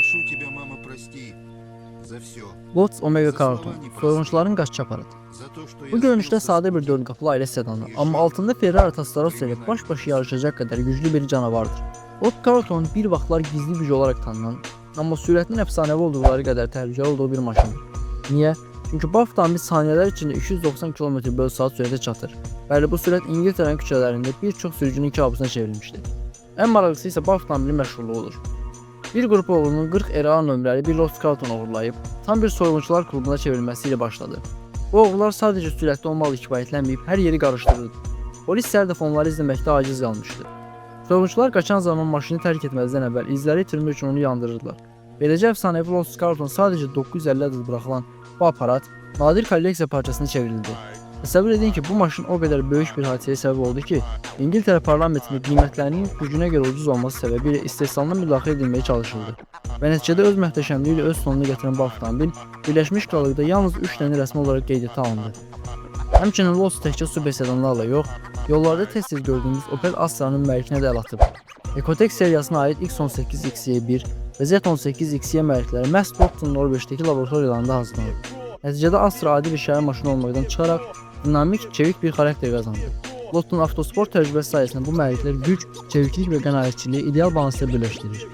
Прошу тебя, мама, прости за все. Lotus Omega За слова Carlton, непростые. Soyğunçuların qaçış aparatı. За то, что Bu я görünüşdə сбился с sadə bir пути. dörd qapılı ailə sedanı, amma altında Ferrari Testarossa ilə baş-başa yarışacaq qədər güclü bir canavardır. Lotus Carlton bir vaxtlar gizli güc olaraq tanınan, amma sürətinin əfsanəvi olduqları qədər təhlükəli olduğu bir maşındır. Niyə? Çünki bu avtomobil saniyələr içində 290 km/saat sürətə çatır. Bəli, bu sürət İngiltərənin küçələrində bir çox sürücünün kabusuna çevrilmişdi. Ən maraqlısı isə bu avtomobilin məşhurluğudur. Bir qrup oğrunun 40 RA nömrəli bir Lotus Carlton oğurlayıb, tam bir soyğunçular klubuna çevrilməsi ilə başladı. Bu oğrular sadəcə sürətli olmaqla kifayətlənməyib hər yeri qarışdırırdı. Polis hər dəfə onları izləməkdə aciz qalmışdı. Soyğunçular qaçan zaman maşını tərk etməzdən əvvəl izləri itirmək üçün onu yandırırdılar. Beləcə əfsanəvi Lotus Carlton sadəcə 950 ədəd buraxılan bu aparat nadir kolleksiya parçasına çevrildi. Təsəvvür edin ki, bu maşın o qədər böyük bir hadisəyə səbəb oldu ki, İngiltərə parlamentində qiymətlərinin gücünə görə ucuz olması səbəbilə istehsalına müdaxilə edilməyə çalışıldı. Və nəticədə öz möhtəşəmliyi ilə öz sonunu gətirən bu avtomobil Birləşmiş Krallıqda yalnız 3 dənə rəsmi olaraq qeydiyyata alındı. Həmçinin Lotus təkcə super sedanlarla yox, yollarda tez-tez gördüyümüz Opel Astra-nın mühərrikinə də əl atıb. Ecotec seriyasına aid X18 XY1 və Z18 XY mühərrikləri məhz Lotus'un Norveçdəki laboratoriyalarında hazırlanıb. Nəticədə Astra adi bir şəhər maşını olmaqdan çıxaraq dinamik, çevik bir xarakter qazandı. Lotus'un avtosport təcrübəsi sayəsində bu mühərriklər güc, çeviklik və qənaətçiliyi ideal balansda birləşdirir.